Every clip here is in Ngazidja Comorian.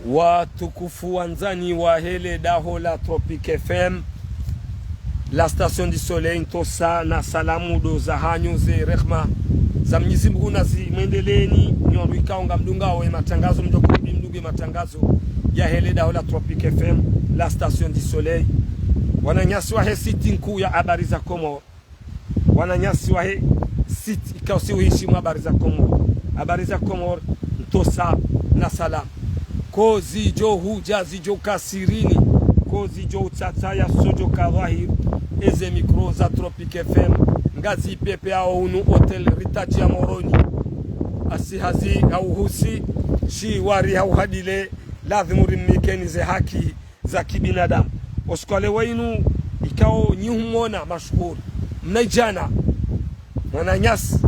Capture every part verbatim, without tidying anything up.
Watukufu wandzani wahe le daho la Tropic F M, la station du soleil, ntsontsa na salamu ndo zahanyu ze rehma za Mnyezi Mungu nazimwendeleeni, nyi wandru ikao ngamdungao ye matangazo, mdjo kodi mdunge matangazo yahe le daho la Tropic F M, la station du soleil. Wananyasi wahe site nkuu ya Habari za Komori, wananyasi wahe site ikao si uheshimu Habari za Komori. Habari za Komori, ntsontsa na salamu. Ko zidjo hudja zidjo ka sirini, ko zidjo utsatsa ya sodjo ka dhwahiri, eze micro za Tropic F M ngazi pepeao hunu Hôtel Ritaji ya Moroni. Asi hazi hauhusi, shi wari hauhadile, lazimu rimnikeni ze haki za kibinadamu. Osiku wa leo inu, ikao nyi humwona mashuhuri, mnaidjana, mwananyasi,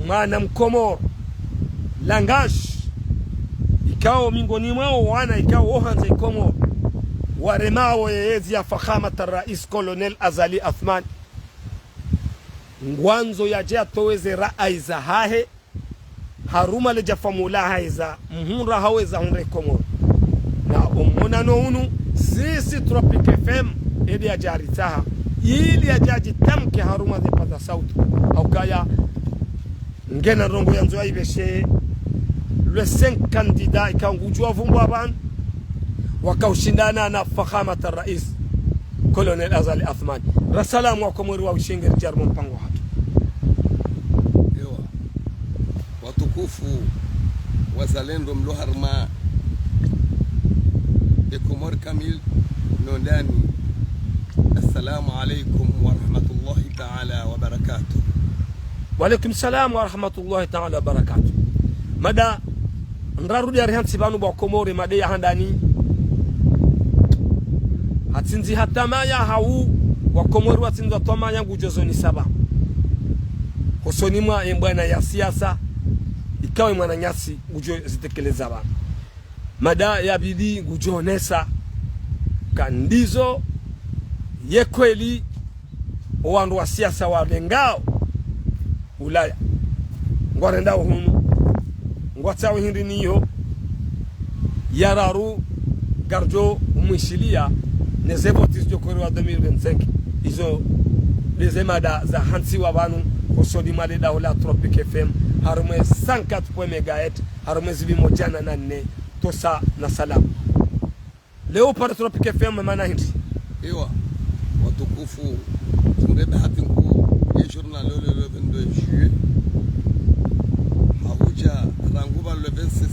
mwana Mkomoro, langashi, ikao mingoni mwao wana ikao wo handza Komoro, waremao ye yezi ya Fakhamat Rais Colonel Azali Assoumani, ngwandzo yadje yatowe ze rayi zahahe, harumwa le djafa mula haiza, mhundra haweza hundre Komoro. Na omwonano unu, sisi Tropic F M, ede yadje yaritsaha, ili yadje yadjitamke harumwa ze paza sauti. Haukaya, ngena ndrongoo yandzo yaibeshe, le cinq candidats ikao ngudjo wavumbwa pvanu, wakao ushindana na Fakhamat Rais, Colonel Azali Assoumani. Rasalamu Wakomori wa ushengeri djarimo mpango hatru. Ewa. Watukufu, wazalendo mlo harumwa ye Komori kamili no ndani. Assalamu alaikum wa rahmatullahi ta'ala wa barakatuh. Wa alaikum salam wa rahmatullahi ta'ala wa barakatuh. Mada ndraru djari hantsi pvanu bo Wakomori, mada ya handani. Hatsindzi ha twamaya hau, Wakomori watsindzi ha twamaya ngudjo zoni saba. Hosoni mwa ye mbwana ya siasa, ikao ye mwananyasi ngudjo zitekeleza pvanu. Mada ya pvili ngudjo onesa ka ndizo ye kweli, owandru wa siasa walengao Ulaya, ngwarendao hunu, ngwatsao hindri niyo. Ya raru, ngaridjo umwishilia, ne ze voti zidjo koriwa deux mille vingt-cinq. Izo ndeze mada za hantsiwa pvanu, hosoni mwa le daho la Tropic F M, harumwa ye cent quatre point un mégahertz, harumwa ze zibimo djana na nne, ntsontsa na salamu. Leo pare Tropic F M mana hindri? Ewa, watukufu, tsimbe bahati nkuu, ye journal leo, le, le vingt-deux juillet. Hahudja rangu pva le vingt-six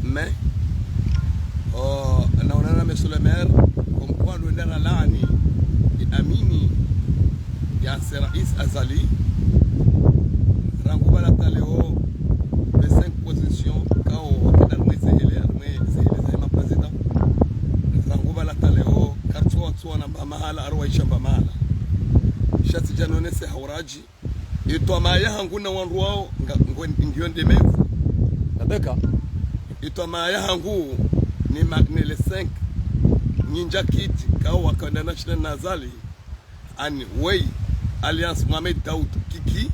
mai. Oh, naonana na monsieur le maire, comme quoi lwenda ralaani, ye amini, ya Rais Azali. Rangu pvala hata leo, vingt-cinq positions, kao wakenda harumwa ze hele, harumwa ze hele za ma président. Rangu pvala hata leo, karitsu watsuwa na mba mahala, arwa isha mba mahala. Sha tsidja nonese hauraji. Ye twamaya hangu na wandru wao, nga, ngo, ngiyo ndemezi. Nabeka. Ye twamaya hangu ni ma, ni le cinq. Nyindja kiti, kao wakenda na shina na Azali. Ani, wei, Alliance Mohamed Daoud Kiki,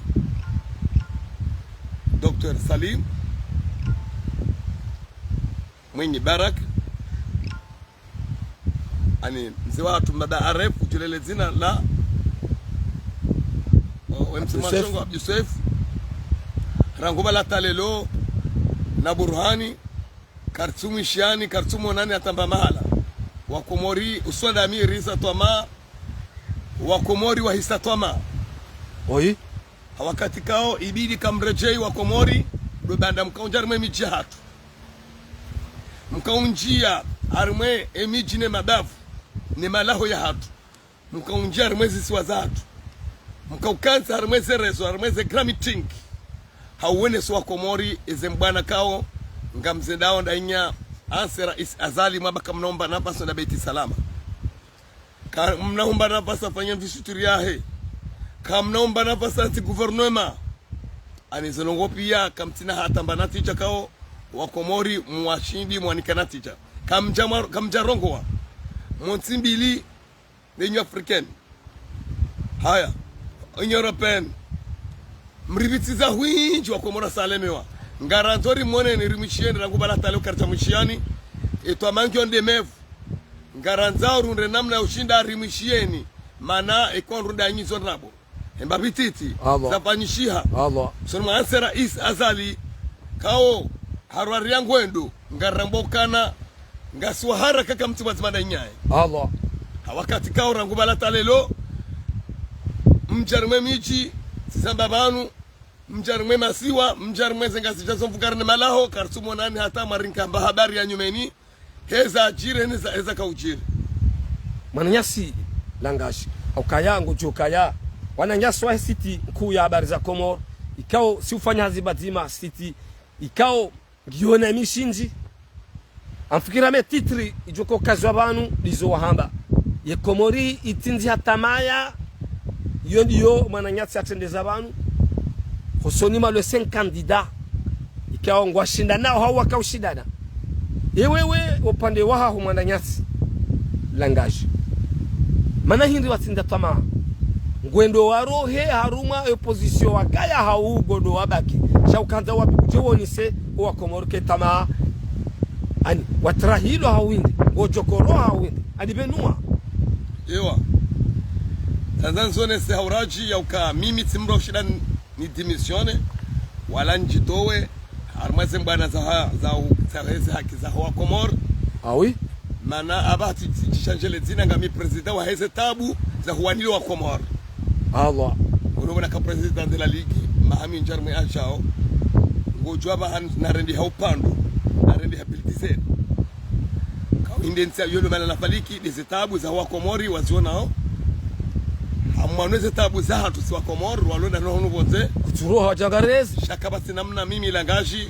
Docteur Salim, Mwinyi Baraka, ani, mze wahatru Mbaba Aref, udjulele dzina la, o, we mze Abdou Youssef. Mwashongo Abdou Youssef, rangu pvala hata leo, na Burhani, karitsu mwishiani, karitsu monani hata mba mahala. Wakomori, uswanda mi risa twama, Wakomori wahisa twama. Oi. Ha wakati kao, ibidi kamredjei Wakomori, lwe banda mkaundjia harumwa ye midji yahatru. Mkaundjia harumwa ye midji ne mabavu, ne malaho yahatru. Mkaundjia harumwa ze zisiwa zahatru. Mkaukantsi harumwa ze réseaux, harumwa ze grand meeting. Hauwenesa Wakomori, eze mbwana kao, ngamzendao ndainya, anse Rais Azali mwamba kamnaumba nafasi na Beit Salam. Kamnaumba nafasi afanye investiture yahe. Kamnaumba nafasi ansi gouvernement. Ani ze ndrongoo pia, kamtsina hata mba natija kao, Wakomori, mwashindi, mwanika natija. Kamdja mwa, kamdja rongoa. Mwontsi mbili, Union Africaine. Haya, Union Européenne. Mripvitsiza hwindji Wakomori wasalemewa. Ngarandzo rimwoneni, rimwishiyeni, rangu pvala tale ukaridja mwishiyani. Etwa mangi onde mevu. Ngarandzao rundre namna ya ushinda rimwishiyeni. Mana eko runda nyizo ndrabo. Emba pititi. Allah. Zafanyishiha. Allah. Soni mwa anse rais Azali. Kao harwari ya ngwendo. Ngarambokana. Ngasi wa haraka ka mtsi wa zimana inyaye. Allah. Ha wakati kao rangu pvala talelo. Mdjari mwe midji. Tsi zamba pvanu. Mdjari mwe masiwa, mdjari mwe ze ngazi dja zo mvukare ne malaho, karitsu monani hata mwarinka mba habari ya nyumeni, heza djiri, heza, heza kaudjiri. Mwananyasi Langashi, haukaya ngudjo kaya, wananyasi wa site nkuu ya habari za Komori, ikao si ufanya hazi pvadzima site, ikao ngiyo na mishindzi. Amfikira me titre idjo ko kazwa pvanu ndizo wahamba. Ye Komori itsindziha tamaya, iyo ndiyo mwananyasi atrendeza pvanu. Hosoni mwa le cinq candidats. Ikao ngwashindanao hau wakaushindana. Ewewe upande wahaho mwananyasi Langashi. Mana hindri watsindza tamaa. Ngwendo warohe harumwa opposition wakaya hau ngwendo wabaki. Sha ukandza wapi udje wonise owa Komori ke tamaa. Ani, watrahilo hau hindri, ngudjo koroha hau hindri. Ani pvenua. Ewa. Tsandza nzonese hauradji ya uka mimi tsi mdru ushinda ni, ni démissionner, wala ndjitowe, harumwa ze mbwana za ha-, za hu-, za heze haki za wa Komori. Ah oui? Mana apvaha tsi, tsi, tsishandjele dzina ngami président wa heze tabu za huwanilo wa Komori. Allah. Uno bona ka président de la Ligue, maha mindji harumwa ye adjao, ngudjuwa apvaha narendeha upvandu, narendeha politiseni. Kawinde ntsi iyo ndo mana nafaliki, nde ze tabu za wa Komori, wazionao. Hamwano ze tabu zahatru si wa Komori, walonda no hunu pvondze. Kutsuro hawadja ngarezi. Sha kapvatsi namna mimi Langashi.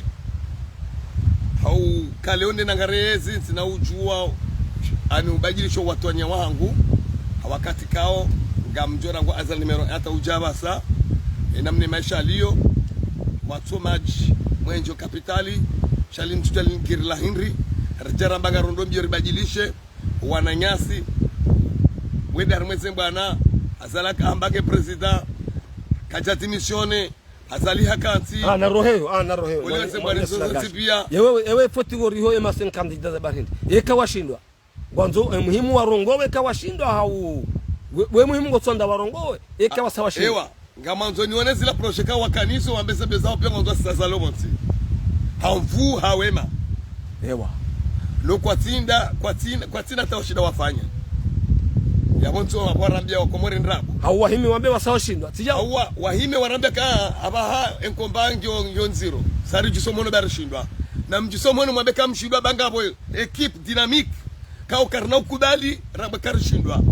Hau kale onde na ngarezi, ntsina udjuwa, ani ubadjilisho watwanya wangu. Ha wakati kao, ngamdjo rangu Azali numéro un hata udja pvasa. E namna maesha yaliyo, watso madji, mwenje kapitali, sha li ntsu dja li ngiri la hindri, ridja ramba ngarondo mbio ribadjilishe, wananyasi, wende harumwa ze mbwana, Azali hamba nge président, kadja démissionner, Azali hakantsi. Ah, na roheyo, ah, na roheyo. Ole ze mbwana zozo tsi pia. Yewe, ewe foti woriho ye ma cinq candidats za pvahindri. Eka washindwa. Ngwandzo, e muhimu warongowe eka washindwa hau. We, we muhimu ngotsonda warongowe, eka wasa washindwa. Ewa. Ngamandzo nione zila projet ka wakaniso wambe ze mbeza opia ngwandzo sasa lo pvontsi. Ha nvu ha wema. Ewa. Lo kwatsinda, kwatsinda, kwatsinda hata washinda wafanya. Ya pvontsi wa, warambia wa Komori ndrabo. Hau wahimi wambe wasa washindwa. Tija. Hau wa, wahimi warambia ka apvaha enkomba ngio, ngio ndziro. Sari djiso mono bari shindwa. Na mdjiso mono mwambe ka mshindwa ba ngapvo équipe dynamique. Kao karina ukubali, ramba karishindwa.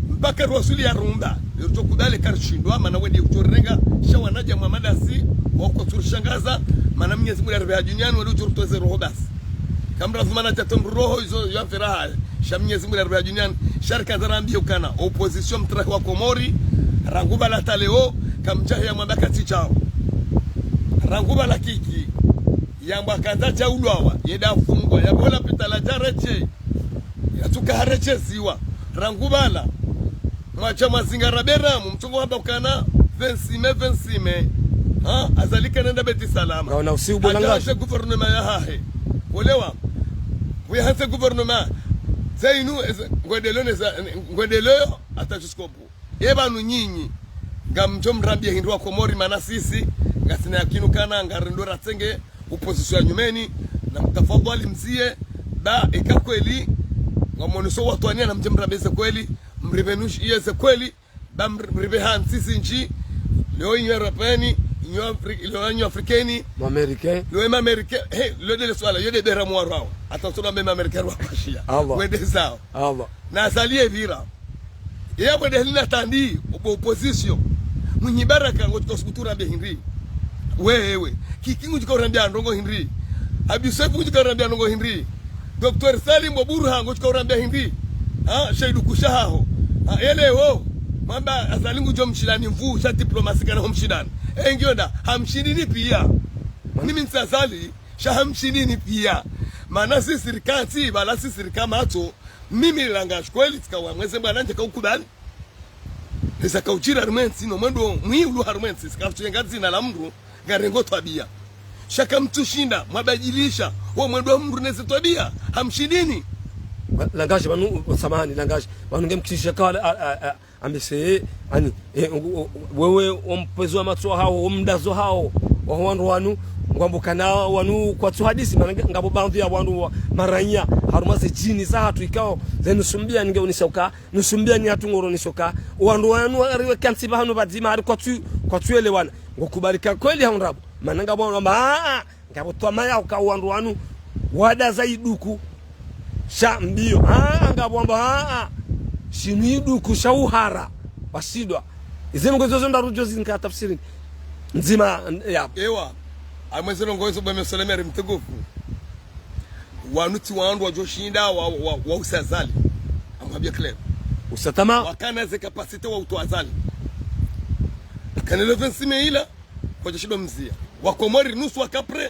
Mpaka riwasuli ya rumba. Ritso kubali karishindwa, mana wende udjo renga, sha wanadja mwa madasi, wako tsurishangaza, mana Mnyezi Mungu ya ripve ya duniani, wende udjo ritoze roho basi. Kamra vumana dja tomru roho, izo ya firaha, sha Mnyezi Mungu ya ripve ya duniani, sha rikandza rambiye ukana, opposition mtrahi wa Komori, rangu pvala hata leo, kamdjahe ya mwamba katsi djao. Rangu pvala Kiki, yambwa kandza dja ulwawa, yenda fungwa, yambwa lapitala dja redje. Yatsuka haredjeziwa. Rangu pvala. Mwadja mwazinga raberamu, mtsongo hamba ukana, vingt-six mai, vingt-six mai. Ha, Azali kanenda Beti Salama. Ngaona usiu bo Langashi. Hadja hantsi gouvernement yahahe. Olewa. Kuya hantsi gouvernement. Zainu, eze, ngwendeleyo neza, ngwendeleyo, hata jusqu'au bout. Ye pvanu nyinyi, ngamdjo mrambiye hindri wa Komori mana sisi, ngasina yakini ukana, ngarendo ratsenge, opposition ya nyumeni, na mtafadhwali mziye, ba eka kweli, ngamoneso watwaniya na mdje mrambiye ze kweli, mripve nushi iye ze kweli, ba mr-, mripve hantsi zindji, leo Union Européenne, Union Afri-, leo Union Africaine, Maaméricain. Leo Maaméricain, he, leo ndele swala, yo nde bera mwarwawa. Hata usona me Maaméricain rwapashiya. Allah. Wende zao. Allah. Na Azali ye pvira. Eya mwende hali na tandi, opo-, opposition. Mwinyi Baraka ngudjo subutu rambiya hindri. Wewe. Kiki ngudjo rambiya ndrongo hindri. Abi Sefu ngudjo rambiya ndrongo hindri. Docteur Salim Burhan ngudjo rambiya hindri. Ha, Shaidu Kushahaho. Ha, elewo. Mwamba Azali ngudjo mshindani mvu, sha diplomasi kana ho mshindani. E ngiyo nda, hamshindini piya. Mimi ntsi Azali, sha hamshindini piya. Mana sisi rikantsi, pvala sisi rikamatso, mimi Langashi kweli, tsika wa mweze mbwana ndje kaukubali. Eza kaujira harumwa entsi, no mwendo mwi ulu harumwa entsi, tsika futu yenga dzina la mndru, ngarengo twabiya. Sha kamtsushinda, mwabadilisha, wo mwendo wa mdru neze twabia, hamshindini. Langage, pvanu, samahani, langage. Pvanu ngemkisha kala, a, a, a, ambese, ani, e, u, u, wewe, o mpvezo wa matso hawo, o mdazo hawo, wa wandru wanu, ngwambo kana wanu kwatsu hadisi, mana nga, ngapvo baadhwi ya wandru wa, maranya, harumwa ze djini zahatru ikao, ze nusu mbia ninge unisa uka, nusu mbia ni hatru ngoro nisa uka, wandru wanu wariwe kantsi pvahanu pvadzima, hari kwatsu, kwatsu elewana. Ngokubali ka kweli hau ndrabo. Mana ngapvo wamba, a, a, ngapvo twamaya uka wandru wanu wadaza iduku sha mbio. A, a, ngapvo wamba, a, a, shinu iduku sha uhara. Washindwa. Ize ndrongoo zozo ndraru djo zinka tafsiri ndzima, n-, ya. Ewa. Amweze ndrongoo izo bwe Monsieur le Maire mtukufu. Wanu tsi wandru wadjoshinda wa, wa, wa usa Azali. Amwambie clair. Usa tama. Wakana ze capacité wa utoa Azali. Kana le vingt-six mai ila, kwadjashinda mzia. Wakomori nusu waka prêt,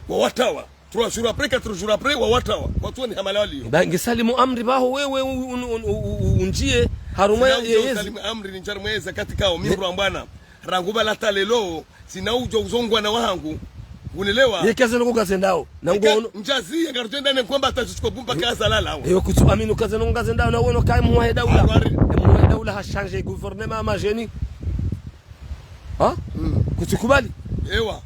wawatawa. Trois jours après, quatre jours après, wawatawa. Kwatsuoni hamala walio. Ba, ngisalimu amri pvaho wewe u-, un-, un-, u-, u-, undjie harumwa ya, ya, yezi. Salimu amri ni ndjari mweze katika o mihuru ambwana. Rangu pvala hata leo, sina udjo uzongwa na wahangu. Unelewa? Ye kaze noko kaze ndao. Na ngono. Ndjazi, ya ngaridjo enda ne nkomba hata jusqu'au bout mpaka Azali alao. Ewa kutsu amini kaze noko kaze ndao, na wono kayi mhuwa he daula. Harwari. Mhuwa he daula ha changer gouvernement ma jeunes. Ha? Mm. Kutsu kubali. Ewa.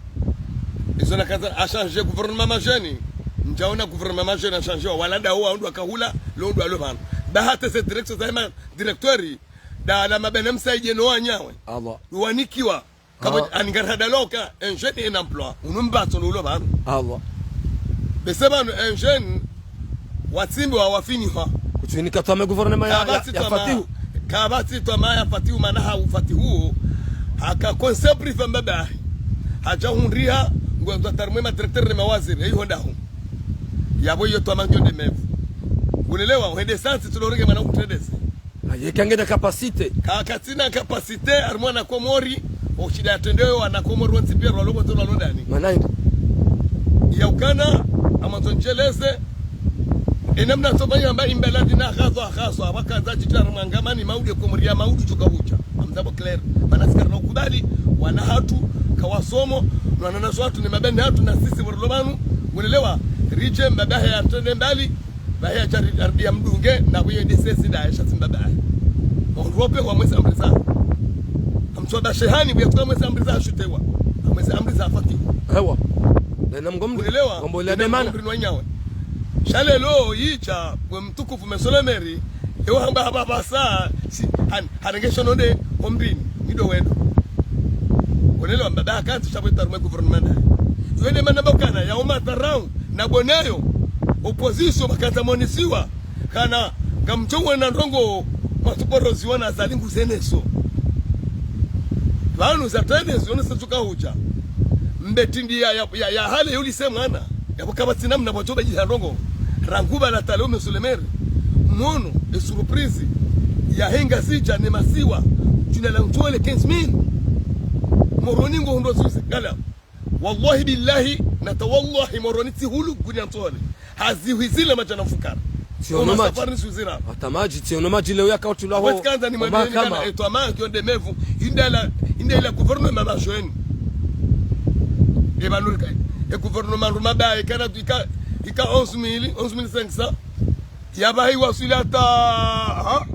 Izo na kaza a changer gouvernement ma jeunes. Ndjaona gouvernement ma jeunes a changer wa. Wala nda wa undru wakahula, lo undru alo pvanu. Nda hata ze direction za hima directeur. Nda la mabena msaidie no wanyawe. Allah. Wanikiwa. Kabo ani ngarihada loka, un jeune un emploi. Unu mbatso no ulo pvanu. Allah. Bese pvanu un jeune, watsimbi wa wafinihwa. Kutsuini katwame gouvernement ya, ya, ya Fatihu. Kapvatsi twama ya Fatihu, mana ha u Fatihu. Haka conseil privé mbabahe. Hadja hundriha, ngwendo tarimwe ma directeur ne mawaziri. Eyi honda hu. Yapvo iyo twama ngiyo nde mevu. Unelewa, uhende sansi, tsulo renge mana utrendese. Aye, kangena capacité. Ka, katsina capacité, harumwa na Komori, oshida ya trende yo, wana Komori wontsi pia, rwalo wontsi rwalo ndani. Mana indi. Ya ukana, amwandzo ndjeleze, enamna tsofanya amba imbeladhi na hazo, hazo, wakaza jitara mwangamani, maudu ya Komori ya maudu tsuka hudja. Amzabo clair. Mana si karina ukubali, wana hatru, kawasomo, nwana nazo hatru, ni mabeni hatru, na sisi wurilo pvanu, unelewa, ridje, mbabahe ya trende mbali, bahi ya jari, ardi ya mdunge, na kuye D C C da, ya shatsi mbabahe. Ondrope wa mwezi amri za. Amtswa da shehani, buya tuka mwezi amri za ashutewa. Mwezi amri za Fatihu. Ewa. Nena mgomri. Unelewa? Ngombo ile nena demana. Mgomri nwa nyawe. Sha leo, idja, bwe mtukufu Monsieur le Maire, ewa hamba haba basa, si, han, hanenge shono nde, omrini, mido wendo. Unelewa, mbaba hakantsi, sha bwe tarimwe gouvernement. Yo nde mana bokana, ya uma tarau, na boneyo, opposition bakadza monisiwa, kana ngamdjo wona ndrongoo, matsuporoziwa na Azali nguzeneso. Pvanu za tenezo, yonesa tsuka hudja. Mbetindi ya, ya, ya, ya hale yulise mwana. Yapvo kapvatsi namna pvwadjo badjiliha ndrongoo. Rangu pvala hata leo Monsieur le Maire. Mono, e surprise. Ya henga zidja ne masiwa. Djuna la mtwele quinze mille. Moroni ngo hundro zuzi. Ngala. Wallahi billahi, nata wallahi Moroni tsi hulu guni ya ntsohole. Hazi hwizila madjana mfukara. Tsiono madji. Safari ni suzira. Hata madji, tsiono madji leo ya kauti lwa ho. Wetsi kandza ni mwambie ni kana, etwa mangi onde mevu, indela, indela gouvernement ma jeunes. E banurika, e gouvernement ruma baye, kana ika, ika onze mille, onze mille cinq cents. Yabahi waswili hata, ha?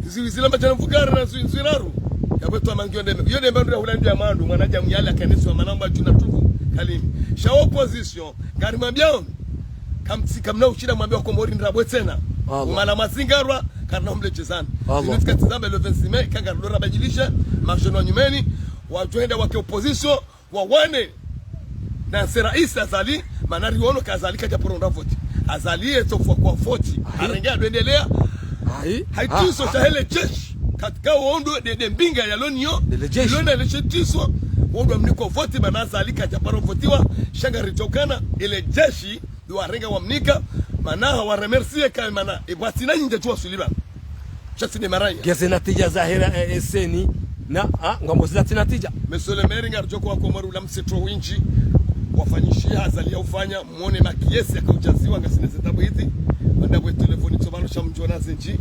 Zi, zila madjana mfukara na zi, ziraru. Yapvo etwa mangi onde mevu. Yo nde mba ndura hula ndia mandu, mwana dja muyala kanisi wa manamba djuna tuku. Kalimi. Sha opposition, ngari mwambiao. Kamtsi, kamna ushida mwambie wakomori ndrabo tsena. Allah. Umala mazingarwa, karina humlechezana. Allah. Zinu tsikatsi zamba le vingt-six mai, kanga lora badjilisha, ma jeunes wa nyumeni, wadjo henda wake opposition, wawane. Na nse raisi Azali, mana riono ka Azali kadja paro ndra voti. Azali yetso fwa kwa voti. Ahi. Harenge adwendelea. Ahi. Haitiso sha hele jeshi. Katika wondo nde, nde mbinga ya loniyo. Nde le jeshi. Lona le shitiso. Wondo amniko voti, mana Azali kadja paro votiwa. Sha ngaridjokana, ele jeshi. Ndo warenga wamnika, mana hawa remercier ka mana, e bwati na nyinja tsuwa suliba. Sha tsi ne maranya. Ngeze natija zahera, e, e, seni, na, a, ngwambo zila tsi natija. Monsieur le maire, ngaridjo ko wakomori ula msitro windji, wafanyishiha Azali ya ufanya, mwone makiesi yaka udjaziwa, ngasina zetabu hizi, wanda bwe telefoni tso pvanu sha mdjona zindji,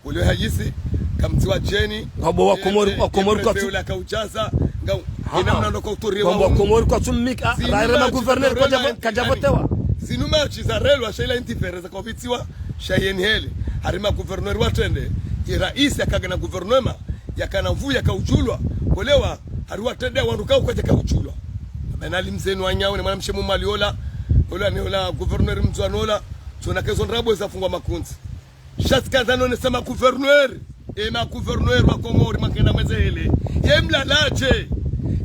ule hayisi, kamtsi wa djeni. Ngwambo wakomori, e, e, wakomori e, kwatsu. Ula ka udjaza, nga, Ha. Ina mna ndo kwa utori wa Komori kwatsu mnika, zinu raha ma gouverneur kadja vo-, kadja votewa. Zinu matshi za relwa sha ila interférence kwa pvitsiwa, sha yeni hele. Hari ma gouverneur watrende, ye raisi yakagana gouvernement, yakana mvu yakaudjulwa, olewa, hari watrende wandru kwadja kaudjulwa. Ben Ali mze nu wanyawe, ne mwana mshe mumali ola, ola ne ola gouverneur mdzwa nola, tsona kezo ndrabo zafungwa makundzi. Sha tsi kaza none sa ma gouverneur. E ma gouverneur wa Komori mwakenda mweze hele. Ye mlaladje.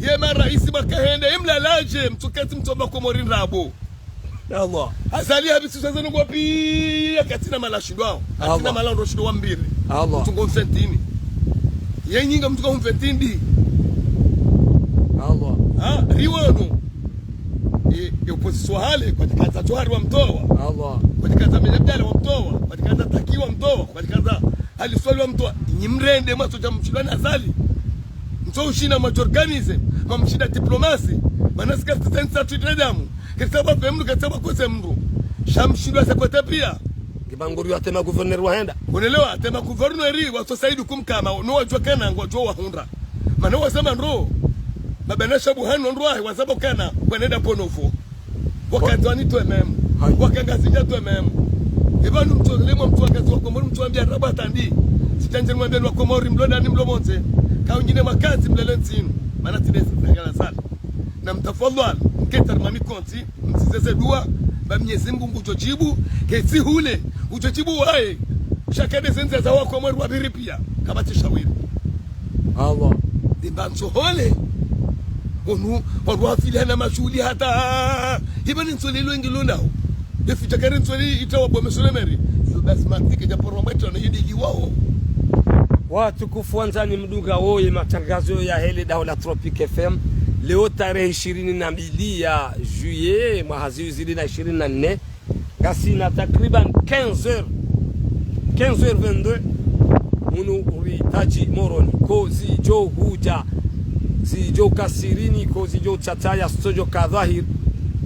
Ye ma raisi mwakahende. Ye mlaladje. Mtsuketsi mtsomba Komori ndrabo. Allah. Azali habisi swaza nungu wapi ya katsina mala shindwao. Katsina mala ndo shindo wa mbiri. Allah. Mtsungo mfentini. Ye nyinga mtsungo mfentini. Allah. Ha? Riwano. E, e opposition hale, kwadja kaza Djohar wamtowa. Allah. Kwadja kaza Menyabdala wamtowa. Kwadja kaza Taki wamtowa. Kwadja kaza Ali Swali wamtowa. Nyi mrende mwatsodja mshindwa na Azali. Mtso ushina mwadjo organize. Mwamshinda diplomasi. Mana sika sitsensa tuitile damu. Ketsa ba pe mndru, ketsa ba kose mndru. Sha mshindwa sa kwete pia. Ngiba nguri wa tema gouverneur wahenda. Unelewa, tema gouverneur watso saidu kumkama, no wadjuwa kana ngwadjuwa wahundra. Mana wasema ndro, mabena shabu hanu ndro wahe, wasaba kana, wanenda pono vo. Wakandza wanitwe memu. Wakangazidja twe memu. Eba nu mtso lemo mtso wakazi wa Komori mtso wambia raba tandi. Sitanje mwambia wa Komori mlo ndani mlo mondze. Ka wengine makazi mlele ntsinu. Mana tsi desi zangala sana. Na mtafadhwali, mketsi harumwa mi konti, mtsizeze dua, ba Mnyezi Mngu ngudjo djibu, ketsi hule, ngudjo djibu waye, sha kade ze ndzia za wa Komori wapviri pia, kapvatsi shawiri. Allah. Limba ntsohole, wanu, wanu wafili hana mashuhuli hata, iba ni ntsolelo ingilo nao. Ye ficha kari ntsoli ita wa bome solemeri, yo basi matike dja poro mweto na yidi liwao. Watukufu wandzani mdungao ye matangazo ya hele daho la Tropic F M. Leo tarehi ishirini na mbili ya juillet, mwaha zihwi zili na ishirini na nne. Ngasina takriban quinze heures, quinze heures vingt-deux. Munu uri taji Moroni. Ko zidjo hudja, zidjo kasirini, ko zidjo tsataya, studio ka dhwahir.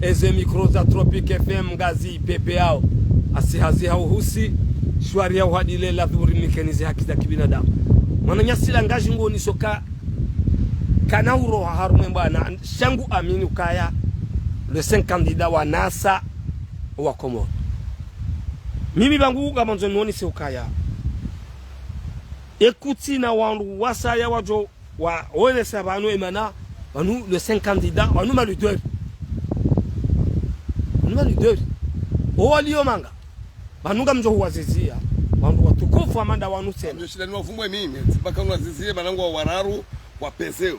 Eze micro za Tropic F M ngazi pepe yao. Asi hazi ha uhusi, shwari ya uhadile la dhuri mikenize haki za kibinadamu. Mwananyasi la ngaji ngo nisoka kana uroha harumwe mbwana, sha ngu amini ukaya, le cinq candidats wa nasa wa Komori. Mimi bangu ngamandzo nionise ukaya. Ekuti na wandru wasaya wadjo wa, wonesa pvanu emana, pvanu le cinq candidats, pvanu ma leaders. Pvanu ma leaders. Owaliyo manga. Pvanu ngamdjo huwazizia. Wandru watukufu amanda wanu tsena. Ngamdjo shinda niwavumbwe mimi, tsi paka niwazizie, mana ngwao wararu, wapezeo.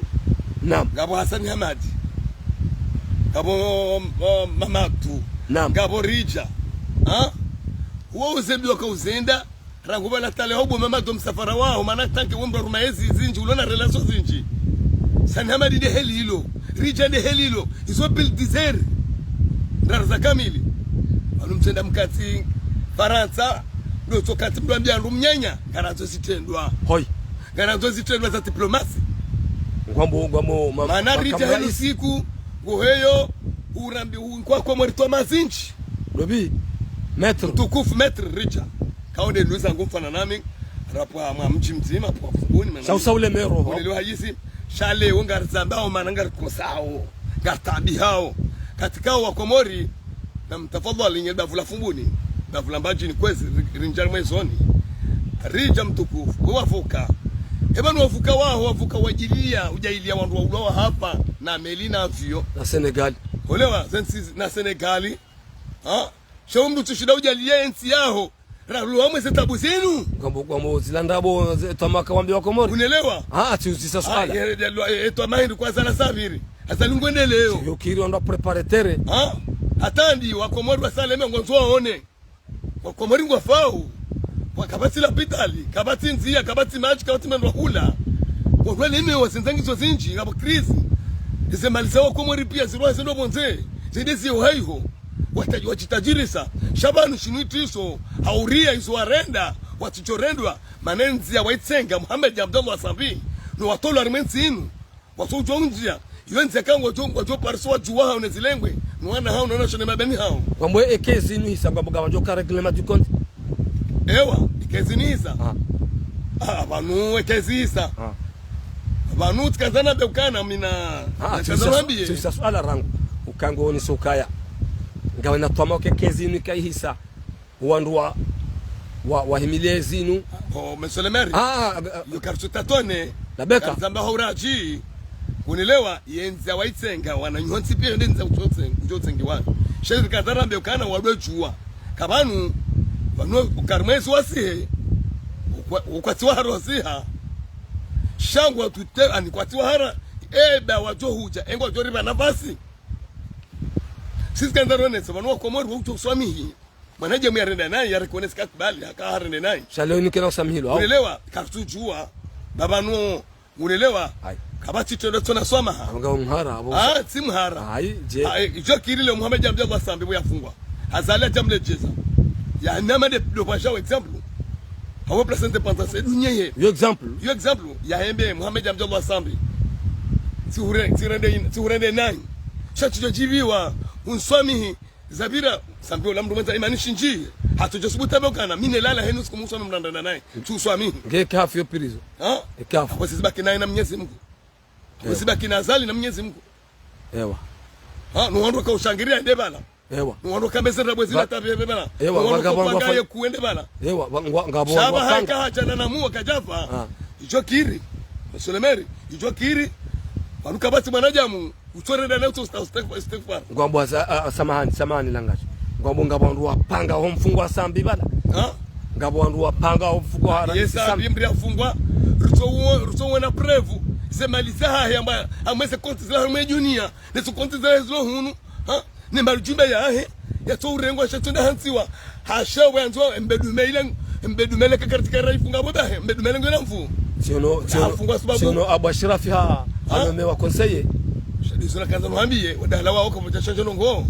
Naam. Ngapvo Hassan Hamadi. Ngapvo, um, Mamadou. Naam. Ngapvo Ridja. Ha? Wo uzembi waka uzenda, rangu pvala tale haubo Mamadou msafara waho, mana tanke wembwa harumwa ezi zindji, ulona relation zindji. Hassan Hamadi nde heli ilo, Ridja nde heli ilo, izo bulldozer. Ndraru za kamili. Pvanu mtsenda mketsi Farantsa, ndo tso ketsi mndru ambia ndo mnyanya, ngarandzo zitrendwa. Hoi. Ngarandzo zitrendwa za diplomasi. Ngwambo, ngwambo, ma-, mana Ridja heli siku, nguheyo, urambi, u-, nkwa kwa mweri twa mazindji. Lobi, maître. Mtukufu maître Ridja. Kaonde nuza ngumfana nami, rapwa mwa mdji mdzima, pwa Fumbuni, mana. Sha usa ule mero, ho. Ulelewa hayizi, sha leo ngarizambao, mana ngarikosao, ngaritabihao. Katika wa Komori, na mtafadhwali nye davu la Fumbuni, davu la Mbadjini kwezi, ri-, rinjari mwezoni. Ridja mtukufu, we wavuka. Eba ni wavuka waho, wavuka wadjilia, udjailia wandru wa ulawa hapva, na meli na avion. Na Senegal. Olewa, ze ntsi na Senegal. Ha? Sha umndru tsushinda udjaliya entsi yaho. Raluwa mweze tabu zinu. Kwambo, kwambo zila ndrabo ze twamaka wambi wa Komori. Unelewa? Ah, ati uzisa swala. Ah, ye, ye, ye, ye, etwa mahindi kwa zala sabiri. Azali ngwendeleyo. Yo kiri wandru wa prépare terrain. Ha? Hata ndi wa Komori wasaleme ngwandzo waone. Wa Komori ngwafao. Wa kapvatsi lapitali, kapvatsi ndzia, kapvatsi madji, kapvatsi mendro hula. Wa kweleme wa zindzangizo zindji, ngapvo crise. Eze mali za wa Komori pia zirwa zendo pvondze. Zende ziyo haiho. Wata-, wadjitajirisa. Sha pvanu shinu itiso, hauria izo warenda, watsidjorendwa, mana ndzia waitsenga, Mohamed Abdallah Sambi, no watolwa harimwa entsi inu. Watsodjuwa undzia, iyo ndzia ka ngwadjo, ngwadjo parisa wadjuwa hao ne zilengwe, no wana hao, no wanasho ne mabeni hao. Kwambo eke zinu hisa, kwambo ngapvadjo ka règlement du compte. Ewa, eke zinu hisa. Ah. Ah, pvanu eke zinu hisa. Ah. Pvanu tsikandza nambe ukana mina. Ah, na tsikandza nambiye. Tsi suala rangu. Uka ngo ni sokaya. Ngawe na twama uke kezi ni kaihisa. Wandru wa, wa, wahimile zinu. Oh, monsieur le maire. Ah, ah, ah. Yo kartsu tatone. Labeka. Kartsu amba hauraji. Kunelewa, yendza waitsenga, wananyontsi piya yende ndza utsotse-, utsotsengiwa. Shenzi kandza nambe ukana wadwe juwa. Ka pvanu, pvanu ukarimwezi wasihe, ukwa-, ukwatsi wahara wasiha. Sha ngwatute, ani kwatsi wahara, eba wadjo hudja, engwadjo ripva nafasi. Sisi kandza ronese, pvanu wakomori wudjo uswamihi. Mwanadjamu yarende nayi, yareconnaisse kakubali, haka harende nayi. Sha leo nike na usamihilwa, au? Unelewa, kartsu juwa, baba no, unelewa, ayi. Kapvatsi tendo tsona swamaha. Abo nga mhara, abo. Ah, tsi mhara. Ayi, je. Ah, eh, idjo kiri leo Mohamed Abdallah Sambi bo yafungwa. Azali adja mlejeza. Ya nama de, de pasha exemple. Abo placente panza se dunia ye. Yo exemple. Yo exemple, yahembe Mohamed Abdallah Sambi. Tsi hure-, tsi rende in-, tsi hurende nayi. Sha tsidjo djiviwa, unswamihi, Zabira, Sambi ola mndru mwendza imani shindji. Hatsodjo subutu amba ukana, mi nelala henu siku muswami mrandana nayi. Tsi uswamihi. Nge kafu yo prison. Ha? E kafu. Abo sisi baki nayi na Mnyezi Mungu. Abo sisi baki na Azali na Mnyezi Mungu. Ewa. Ha, no wandru waka ushangiriya ende pvala. Ewa. No wandru waka mbeze rabwe zila tabi ende pvala. Ewa, no wandru waka panga ye kuende pvala. Ewa, wa-, ngwa-, ngapvo wandru wapanga. Shaba haika hadja na namu wakadjafa. Ah. Idjo kiri. Monsieur le maire, idjo kiri. Wanu kapvatsi mwanadjamu. Utsorenda na utso sta-, sta-, sta-, sta-. Ngwambo sa-, a, a, samahani, samahani Langashi. Ngwambo ngapvo wandru wapanga ho mfungwa Sambi pvala. Ha? Ngapvo wandru wapanga ho mfungwa hara. Ye Sambi. Sambi mri afungwa. Rutso uo-, rutso uona preuve. Ze mali zahahe amba, amweze konti zila harumwa dunia. Nezo konti zila zilo hunu. Ha? Ne mali djumba yahe. Yatso urengwa sha tsonda hantsiwa. Hasha wandzwa mbedume ile, mbedume ile kakartika raifunga bodahe. Mbedume ile ngwena mvu. Tsiono, tsiono, hafungwa sababu. Tsiono Abou Achirafi ha, ha? Hanomewa conseiller. Shadi sura kandza nuhambiye, wadala wa oka vocha shonjo nongo.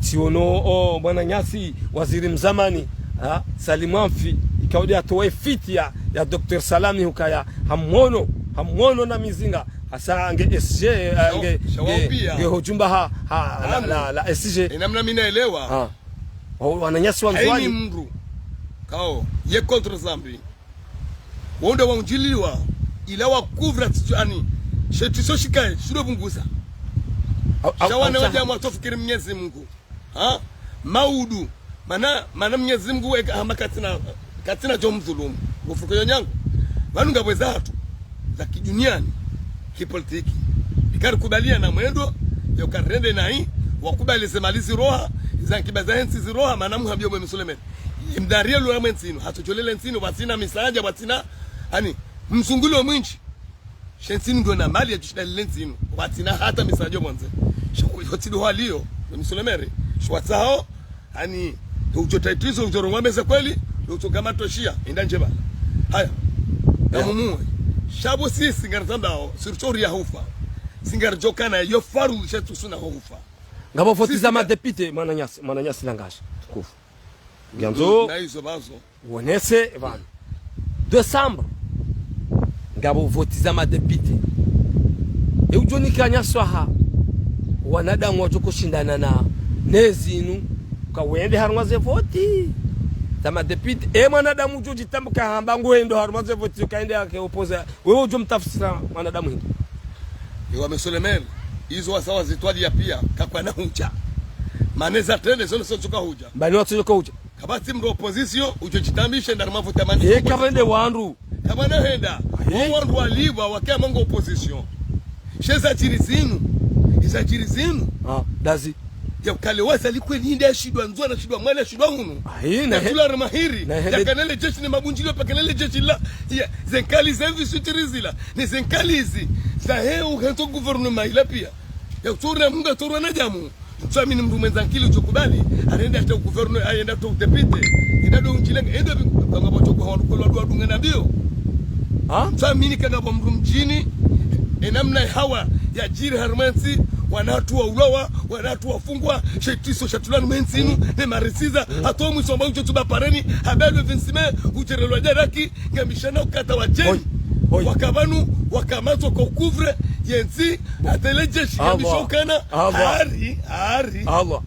Tsiono, o, mwananyasi, waziri mzamani, ha, Salim Amfi, ikaudi atowe fiti ya, ya Docteur Salami hukaya, hamwono, hamwono na mizinga, hasa nge S G, eh, nge, nge, nge ho djumba ha, ha, la, la, la S G. Enamna mi naelewa. Ha. Wa-, wananyasi wa Ndzuwani. Haini mndru. Kao, ye contre Sambi. Wonde waundjiliwa, ila wa couvre tsi-, ani, she tsi so shikaye, shido pvunguza. Au, au, sha wana wadja mwatsofikiri Mnyezi Mungu. Ha? Maudu. Mana, mana Mnyezi Mungu weka hama katsina, katsina djo mdhulumu. Ufuko yo nyangu. Pvanu ngapvo eza hatru. Za kiduniani. Kipolitiki. Ikari kubaliya na mwendo, yo karende nayi, wakubali ze mali ziroha, za nkiba za hentsi ziroha, mana muhambiyo mwe Misulemeni. Mdariye lula mwe ntsi inu, hatsodjolele ntsi inu, pvatsina misaadja, pvatsina, ani, mzungulo mwindji. She ntsi inu ndo na mali ya djushidalile ntsi inu, pvatsina hata misaadja pvondze. Sho, yo tsi ndo haliyo, mwe Misulemeni. Sho watsaho, ani, ndo udjo taitizo, udjo rongowa meza kweli, ndo udjo kama toshiya, inda ndjeba. Haya. Ya. Namumuwe. Sha pvo sisi ngarizambao, sirutso uri ya hufa. Singaridjokana, yo faru shetsu suna ho hufa. Ngapvo voti za madepite, mwananyasi, mwananyasi Langashi. Kufu. Ngiandzo. Na izo pvazo. Wonese pvanu. Décembre. Ngapvo voti za madepite. E udjo nikanya swaha. Wanadamu wadjo kushindana na nezi inu. Ka wende harumwa ze voti za madepite. E mwanadamu udjo djitambuha hamba nguhendo harumwa ze voti, ka ende yake opoza. Wewe udjo mtafsira mwanadamu hindri. Ewa Misulemeni. Izo wasa wazitwaliya piya. Kakwana hudja. Mana eza trende, zo ne so tsuka hudja. Mbani watsudjoka hudja. Kapvatsi mndru opposition, udjo djitambishe ndari mafuta mani. Eh, opposition. Kapvende wandru. Kapvana henda. Aye. Wo wandru walipvwa wake amango opposition. She zadjiri zinu. Izadjiri zinu. Ah, dazi. Ya ukale wazali kweli inde yashindwa Ndzuwani, yashindwa Mwali, yashindwa hunu. Aye, na he-, yatula ri mahiri. Na hende. Yakanele jeshi ne mabundjilio pakanele jeshi la. Ya, ze nkali ze mvi sutiri zila. Ne ze nkali zi. Zahe uhentso gouvernement ila piya. Ya kutsora munga tsorwa na djamu. Tswamini mndru mwendza nkili udjo kubali, arende hata ugouverneur, arende hata udepite. Inda ndo undjilenga, endo bi-, kanga pvo toko hawa nukolo wadu wadunga na biyo. Ha? Tswamini kanga pvo mndru mdjini, enamna hawa yadjiri harumwa entsi, wana hatru waulawa, wana hatru wafungwa, she tsi so shatulwa harumwa entsi inu, ne marisiza, hata omwiso amba udjo tsuba pareni, habari vinsime, udjerelwa djaraki, ngambishana ukata wa djeni. Hoi, hoi. Waka pvanu, waka matsoko couvre, yentsi, atele jeshi, ngambisho ukana, Allah. Hari, hari. Allah.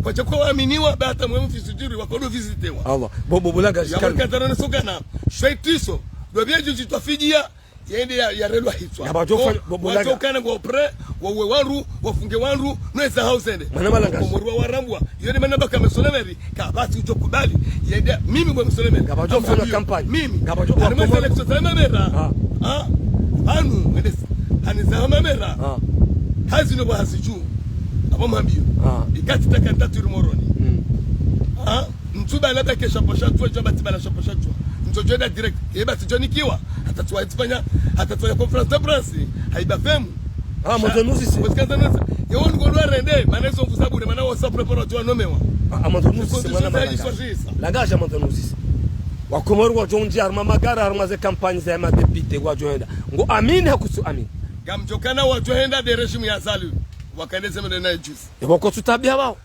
Kwatsha kwa waminiwa, ba hata mwe mfisudjiri, wakodo visitewa. Allah. Bo, bo, bo Langashi. Ya wakatara nesokana, shwe tsi so, ndo biya djudji twafidiya, Yende ya, yarelwa hitswa. Ngapvadjo fanya, bo, bo, wadjo laga. Kana ngwa prêt, wawe wandru, wafunge wandru, no eza hao zende. Mwana Malangaji. Komori wa warambwa. Yo ni mana baka Monsieur le maire, kapvatsi udjo kubali. Yende, mimi bo Monsieur le maire. Ngapvadjo fanya campagne. Mimi. Ngapvadjo. Ani mwa élection za mamera. Ah. Ah. Anu, ngende, ani za mamera. Ah. Hazi no bo hazi dju. Abo mwambiyo. Ah. Ikati ta candidature Moroni. Mm. Ah. Mtsuba labda ke shapo sha tswa, djwa bati bala shapo sha tswa. Mtsu djwenda direct. Ye bati djonikiwa. Hata tswa itsifanya, hata tswa ya conférence de presse. Haiba femu. Ah, mwandzo nuzise. Mwandzo nuzise. Ye wanu ngolwa rende, mana izo mfuza bure, mana wasa prépare tswa nomewa. Ah, mwandzo nuzise, mwana Malangaji. Langaji, mwandzo nuzise. Wakomori wadjo ndjia harumwa magari, harumwa ze campagne za madéputé wadjo henda. Ngo amini hakutsu amini. Ngamdjo kana wadjo henda de régime ya Azali. Wakandeze mende na juzi. Ebo kotsu tabia wao.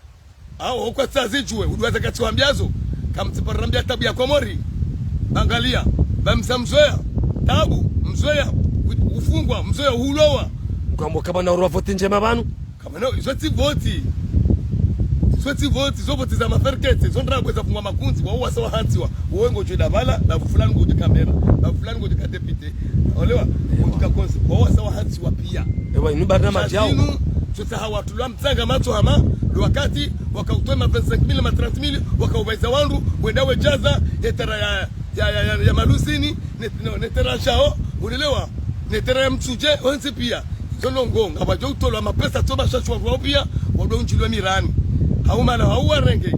Awo, okwatsazi djuwe, uduwaza katsiwambiazo. Kamtsiparambia tabu ya Komori. Angalia, ba msa mzoya. Tabu, mzoya, u-, ufungwa, mzoya ulowa. Kwambo kapvana urwa voti ndjema pvanu. Kapvana, izo tsi voti. Izo tsi voti, izo voti za maferkete, izo ndrabo za fungwa makundzi, wa uwasa wahantsiwa. Wowe ngodjo ida pvala, na fulani ngodjo ka maire, na fulani ngodjo ka député. Olewa, ngodjo ka konse, wa uwasa wahantsiwa pia. Ewa, inu barna madjao. Zinu, tsotsaha watulwa mtsanga matso hama, lo wakati, wakautowa ma vingt-cinq mille, ma trente mille, wakaubaiza wandru, wenda wedjaza, ye terrain ya, ya, ya, ya, ya Maluzini, ne, no, ne terrain shao, ulelewa, ne terrain ya Mtsudje, onse pia. Zo ndrongo, ngapvadjo utolwa mapesa, tsoba shashu wandru wao pia, wandru undjilwa mirani. Haumana, hauwarenge.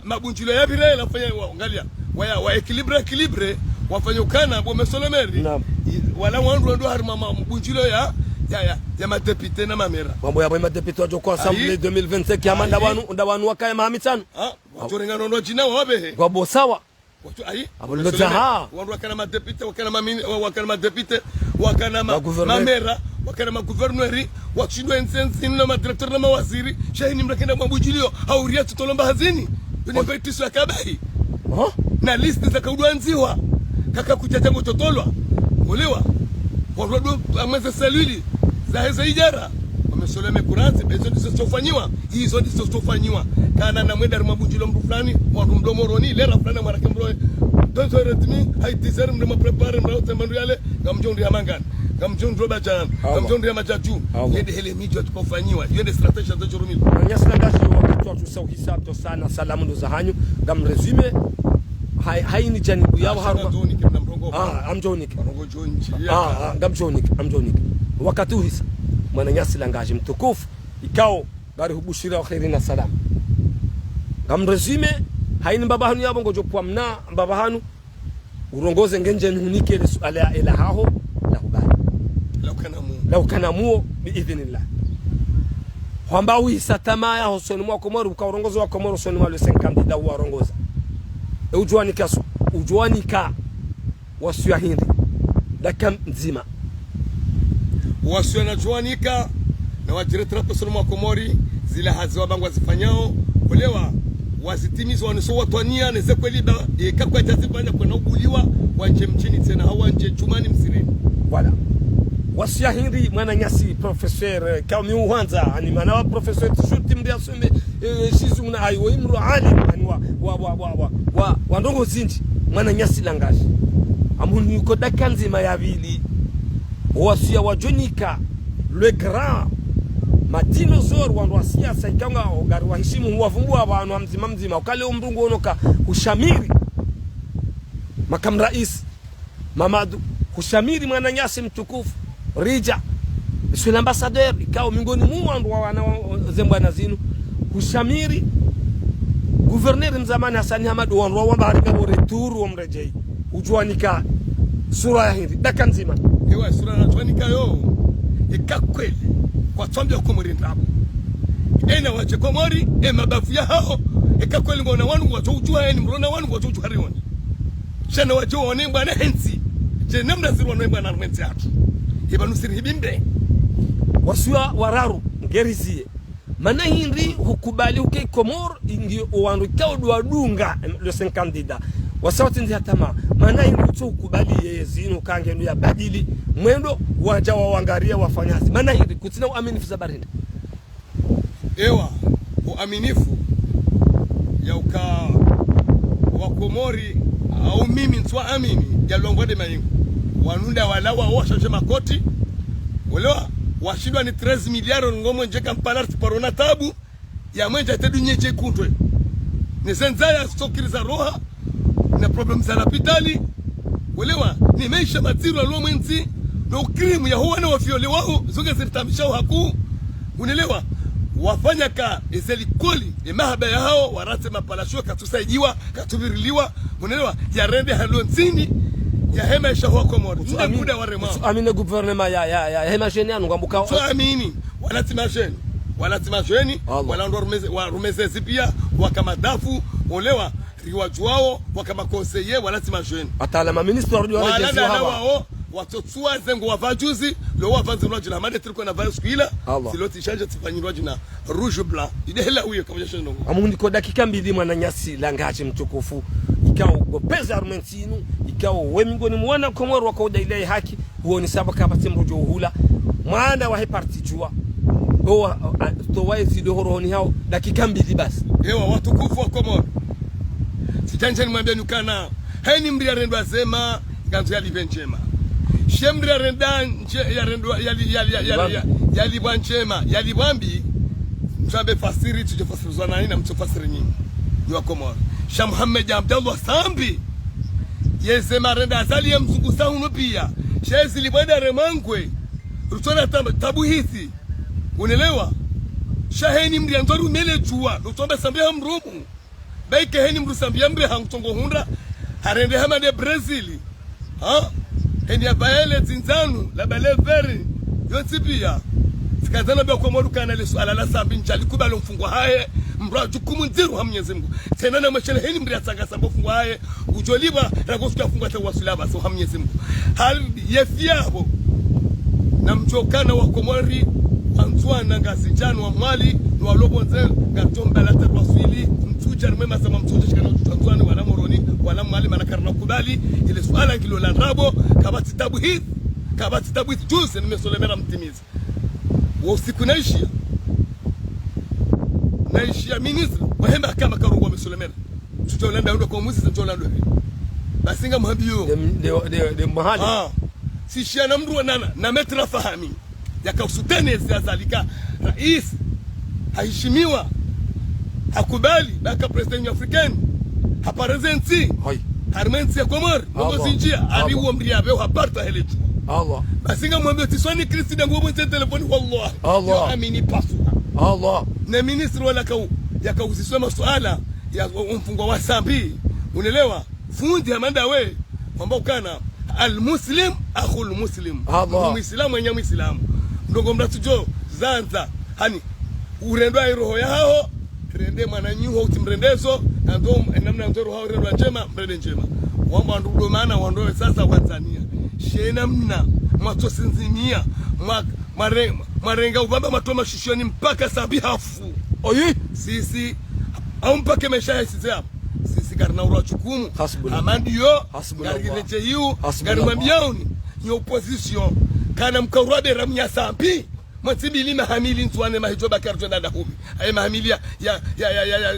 Mabundjilio ya pvire, la fanya wa, angalia, wa ya, wa équilibre, équilibre, wafanya ukana, bo Monsieur le maire. Naam. I, wala wandru wandru harumwa ma, mabundjilio ya, ya, ya, ya madéputé na mamera. Wambo ya bo madéputé wadjo kwa assemblée deux mille vingt-cinq, ya manda wanu, nda wanu wakaya mahamitsano. Ah, wadjo renga nono djina wabehe. Kwa bo sawa. Wadjo, ayi. Abo Monsieur le maire, lodzaha. Wandru wakana madéputé, wakana mamini, wa, wakana madéputé, wakana ma, magouverneur. Mamera, wakana magouverneur, watsindwa ensensi na madirecteur na mawaziri, sha hini mrakenda mabundjilio, hauria tutolomba hazini. Yo ni mbetiso ya kabahi. Aha. Na liste za kaudwandziwa. Kaka kudjadja ngo totolwa. Olewa. Wandru wadjo amweze selili. Zaheza idjara. Wa Monsieur le maire kuranzi, bezo ndizo zitsofanyiwa. Izo ndizo zitsofanyiwa. Kana na mwenda harumwa bundjilio mndru fulani, wandru mlo Moroni, lera fulani mwarake mlo. Deux heures et demie, hayi dix heures, mlo mwa préparer, mlo tsemba ndru yale, ngamdjo ndru ya mangani. Ngamdjo ndru ya badjana, ngamdjo ndru ya madjadju. Yende hele midji yatsukofanyiwa, yende stratégie za djorumilwa. Mwananyasi Langaji wakati watsu sa uhisa, to sana, salamu ndo zahanyu, ngam résumé, hayi, hayini djanibu yawo harumwa. Ah, ngamdjo nike. Ah, ah, ngamdjo nike, ngamdjo nike. Wakati uhisa, mwananyasi Langaji mtukufu, ikao, ngari hubushira wa kheri na salama. Ngam résumé, hayini mbaba hanu yapvo ngodjo pvwa mna mbaba hanu, urongoze ngendje nihunike le suala ela haho, la hubali. La ukana muo. La ukana muo, bi idhinillah. Hwamba uhisa tamaya hosoni mwa Komori, uka urongozo wa Komori hosoni mwa le cinq candidats uwarongoza. E udjuwanika su, udjuwanika wasiya hindri. Daka ndzima. Wasiya na djuwanika, na wadjiretera pvahosoni mwa Komori, zila hazi wabangwa zifanyao, olewa, wazitimiza waniso watwaniya, neze kweli ba, e, kakwa djazifanya kwena ubuliwa, wandje mdjini tsena, hau wandje djumani msirini. Voilà. Wasiya hindri mwananyasi, professeur, eh, kaumi uhwandza, ani mana wa professeur, tishurti mndru yasome, eh, shizungu na ayi, wo imru alim, ani wa, wa, wa ndrongo zindji, mwananyasi Langaji. Amuniko daka ndzima ya pvili, wasiya wadjonika, le grand, madinosaure, wandru wa siasa, ikao nga, ngari wahishimu, huwavumbua pvanu wa mdzima mdzima, ukale umndru nguonoka, hushamiri, makamu raisi, Mamadu, hushamiri mwananyasi mtukufu, ridja, monsieur l'ambassadeur, ikao miongoni mwa wandru wa wana wa, ze mbwana zinu, hushamiri, gouverneur mzamani Hasani Hamadu, wandru wa wamba harika wo retour wo mredjei, udjuwanika sura ya hindri, daka ndzima. Ewa, sura na djuwanika yo, eka kweli, kwatsu ambia Komori ndrabo. Ena wadje Komori, e mabavu ya haho, eka kweli ngona wanu ngwadjo udjuwa, eni mrona wanu ngwadjo udjuwa rioni. Sha na wadje waone mbwana hentsi. Dje namna zirwa no mbwana harumwa entsi yatru. Ipvanu siri hibimbe. Wasiya wararu, ngeriziye. Mana hindri hukubali uke Komori, ingi owandru ikao ndo wadunga, em, le cinq candidats. Wasiya watsindzi hatama. Mana hindri utso hukubali ye zinu kange ndo ya badili. Mwendo wadja wawangaria wafanya hazi. Mana hindri kutsina uaminifu za barinda. Ewa, uaminifu, ya uka wa Komori, au mimi ntswa amini, ya longwa de mayingu. Wanu nda walawa, washanje makoti. Olewa, washindwa ni treize milliards, ngomwenje Kampala, ritsiparo na tabu. Ya mwenje ate dunia idje ikundwe. Ni ze ndzaya, sokiri za roha, na problèmes za lapitali. Olewa, ni maesha madziro yalo mwe ntsi, no ukirimu yaho wana wa violé waho, zo nge ziritambishao haku. Unelewa, wafanya ka eze likoli, e mahaba yahao, waratse mapalasho, katsusaidiwa, katsuviriliwa. Unelewa, yarende halo ntsini, yahe maesha ho Komori. Nde kuda warema. Amine gouvernement ya, ya, ya, he majeni anu ngambuka. Tsuamini, wala tsi majeni. Wala tsi majeni, Allah. Wala ndo warumeze, warumeze zipia, waka madafu, olewa, riwajuao, waka makonseye, wala tsi majeni. Hata la maministre wa wala wale na wao, watsotsua zengo wavajuzi, lo wavandzi lwa jina made triko na vayo skwila, Allah. Siloti shanje tsifanyirwa jina rouge blanc. Ide hela uyo kamuja shendo. Amundi ko dakika mbili mwananyasi langaje mtukufu. Ikao ngopvendza harumwa entsi inu, ikao we mingoni mwa wana Komori waka uda ile haki, uoni saba kapvatsi mdru udjo uhula. Mwana wahe parti Juwa. Owa, a, towa ezi ndo ho rohoni hawo, dakika mbili basi. Ewa, watukufu wa Komori. Tsidjandje nimwambie nukana, heni mdru yarendwa zema, ngandzo yalipve ndjema. She mdru yarenda ndje, yarendwa, yali, yali, yali, yali, yali, yalipvwa ndjema, yalipvwa mbi, mtsambe fasiri, tsidjo fasiri zwanani na mtso fasiri nyinyi. Nyi wa Komori. Sha Mohamed Abdallah Sambi, yeze marenda Azali ye mzungu sa hunu pia. She zilipvwa nda remangwe, rutsona tab-, tabu hizi. Unelewa? Sha heni mdru yandzo rumele Juwa, rutsombe Sambi ha mrumu. Baike heni mdru Sambi ya mbe hangu tsongo hundra, harende hama nde Brazil. Ha? Heni ya bayele zindzanu, la baleveri, yontsi pia. Tsikazana bia Komori kana le suala la Sambi ndjali kubalo mfungwa hahe, mdru wa jukumu ndziro ha Mwenyezi Mungu. Tsena na mweshele heni mdru yatsanga Sambi mfungwa hahe, udjo lipvwa, rangu suku ya fungwa tsa waswila basi ha Mwenyezi Mungu. Hali ye fiapvo. Na mdjokana wa Komori, wa Ndzuwani, Ngazidjani, wa Mwali, ni walo pvondze, ngadjo mbala ta waswili, mtsudja rimwe masama mtsudja shikana wa Ndzuwani, wala Moroni, wala Mwali, mana karina kubali, ile suala ngilo la ndrabo, kapvatsi tabu hizi, kapvatsi tabu hizi, juzi, ni mesolemera mtimizi. Wo usiku naishia. Naishia ministre, wahe mahakama karongwa mesolemera. Tsudjo landa undo kwa muzi, tsudjo landa undo. Basi ngamhambiyo. Nde, nde, nde, nde mahali. Ah. Sishia na mdru wa nana, na Maître Fahami. Yaka usoutenir ezi Azali ka rais, hahishimiwa, hakubali, baka président Union Africaine, hapareze ntsi, harimwa entsi ya Komori, Allah. Mongo zinjia, Allah. Ari uwo mdru yapve, haparta hele Juwa. Allah. Basi ngamwambio tsiswani Kristo ndangu wo mwenye telefoni, wallah. Allah. Yo amini pasuha. Allah. Ne ministre wala kau, yaka uziswa masuala, ya mfungwa wa Sambi, unelewa? Fundi hama ndawe, wamba ukana, al-Muslim akhul Muslim. Allah. Muislamu enya Muislamu. Ndrongo mdru tsudjo zandza, hani, urendwa iroho yaho, rende mwananyaho, utsi mrendezo, na ndo, enamna ndo roho yaho irendwa ndjema, mrende ndjema. Wamba wandru ndo mana, wandru we sasa wa Tanzania. She namna, mwatso sinzimia, mwa, mware-, mwarenga upvamba matoma shishoni mpaka Sambi hafu. Oyi? Sisi, au mpaka maesha ya sisi hapvo. Sisi karina urwa jukumu. Hasbunallah. Hama ndiyo, hasbunallah. Ngari kireche hiu, hasbunallah. Ngari mwambiauni, nyi opposition. Kana mkaurwa bera mnya Sambi. Mwatsi mbili mahamili Ndzuwani mahidjo baki ardjo nda ndahumi. Aye mahamili ya, ya,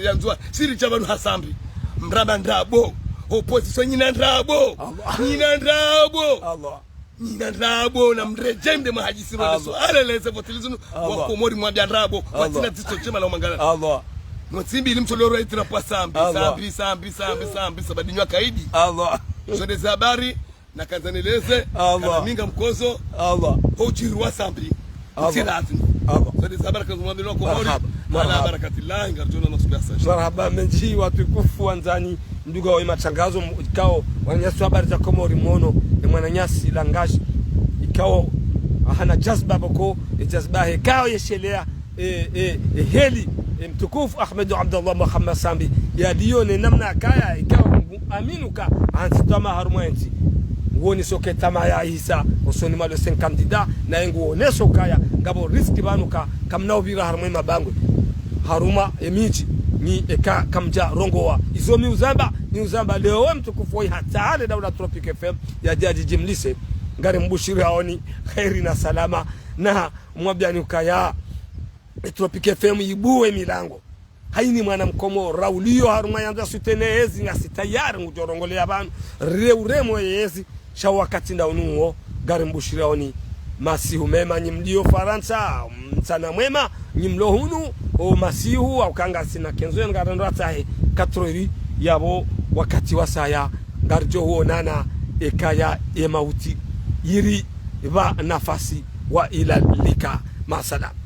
ya Ndzuwani. Siri dja pvanu ha Sambi. Mramba ndrabo. Opposition nyina ndrabo. Allah. Nyina ndrabo. Allah. Nyina ndrabo na mredjende mahadisi mwa Allah. Suala leze votili zinu. Allah. Wa Komori mwambia ndrabo. Allah. Watsina dziso ndjema la umangala. Allah. Mwatsi mbili mtoloro itira pvwa Sambi. Allah. Sambi, Sambi, Sambi, Sambi, sabadi nywa kaidi. Allah. Zo nde ze habari, na kandza neleze, Allah. Kana minga mkozo, Allah. Ho udjiri wa Sambi. Allah. Utsi lazima. Allah. Zo nde ze habari kandza mwambia wa Komori. Marahaba. Ala barakatillahi, ngarjona na suku ya sasha. Marahaba mendji watukufu wandzani. Nduga wa imatrangazo m-, ikao, wananyasi wa habari za Komori mono, e mwananyasi langaji, ikao, ahana jazba boko, e jazba he, ikao yeshelea, e, e, e heli, e mtukufu Ahmed Abdallah Mohamed Sambi, yaliyo ne namna kaya, ikao, aminuka, ansi tama harumwa entsi. Woni soke tama ya hisa, osoni mwa le cinq candidats, na yengu woneso kaya, ngapvo risque pvanuka, kamna upvira harumwa emabangwe. Harumwa emidji, ni eka kamdja rongowa. Izo mi uzamba, ni uzamba leo we mtukufu wa hata ale daula Tropic F M, yadja yadjimlise. Ngari mbushiri haoni, kheri na salama, na mwambiani ukaya, e Tropic F M ibuwe milango. Hayini mwana mkomori, uliyo harumwa yandza sutene ezi, ngasi tayari ngudjo rongoleya pvanu, re uremo ezi, Sha wakati nda unu wo, ngarimbushiriyaoni masihu mema, nyi mlio Farantsa, mtsana mwema, nyi mlo hunu, o masihu, au kanga sina kenzo yanu ngarendo atahe, quatre heures yapvo wakati wasaya, ngaridjo huonana, ekaya ye mauti, yiri pva nafasi, wa ila lika, masalam.